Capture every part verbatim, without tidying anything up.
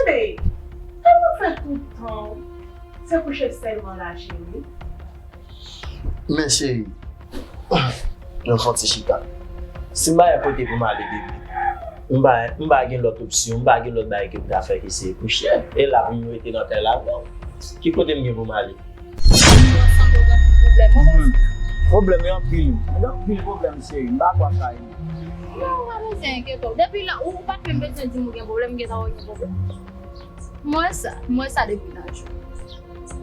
Hey, sa w ap fè tout tan w? Se kouche sèlman la, cheri. Men cheri, nou fè yon ti chita. Si m pa gen kote pou m ale depi, m pa, m pa gen lòt opsyon, m pa gen lòt bagay ke m ka fè ke se kouche. E la pou m rete nan kay la, non. Ki kote m gen pou m ale? Pwoblèm, mwen gen anpil. Mwen gen anpil pwoblèm, cheri. M pa kwè sa. Non, ou pa bezwen enkyete w. Depi lè ou pa t menm bezwen di m ou gen pwoblèm, m gentan wè w gen pwoblèm. M wè sa, m wè sa depi nan jou.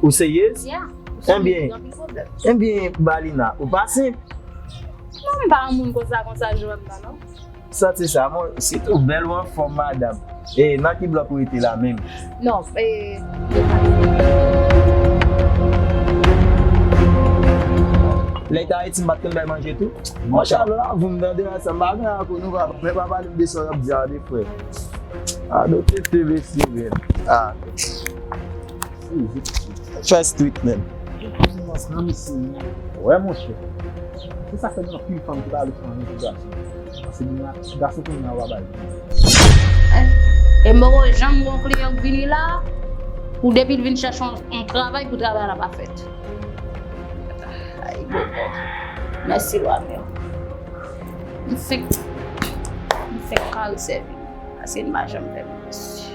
Ou seryez? Yeah. Ou sanble gen anpil pwoblèm. Ebyen, Balina, ou pa senp. Non, m pa yon moun konsa, konsa, jan w wè m nan, non. Santi sa, mwen, sitou bèl ou anfòm, madanm. E nan ki blòk ou rete la menm? Non, e, lè w te Ayiti, m pa t konn bay manje tou. Monchè, lè w la voum tande ansanm, pa gen anko nou pa, men pa pale m de sa w ap di a de frè. A, do tete besi, men. A. Fè street, men. Wè, monchè. Se sa fè gen anpil fanm ki pa vle chanje pou gason. Paske gen gason kounye a w ap bay. E m poko janm wè yon kliyan k vini la, pou depi l vin chèche yon, yon travay, pou travay la pa fèt. Ay, bòbò. Mèsi, lwa mè. M fenk, m fenk kare sèvi. Paske m pa janm fè m mèsi.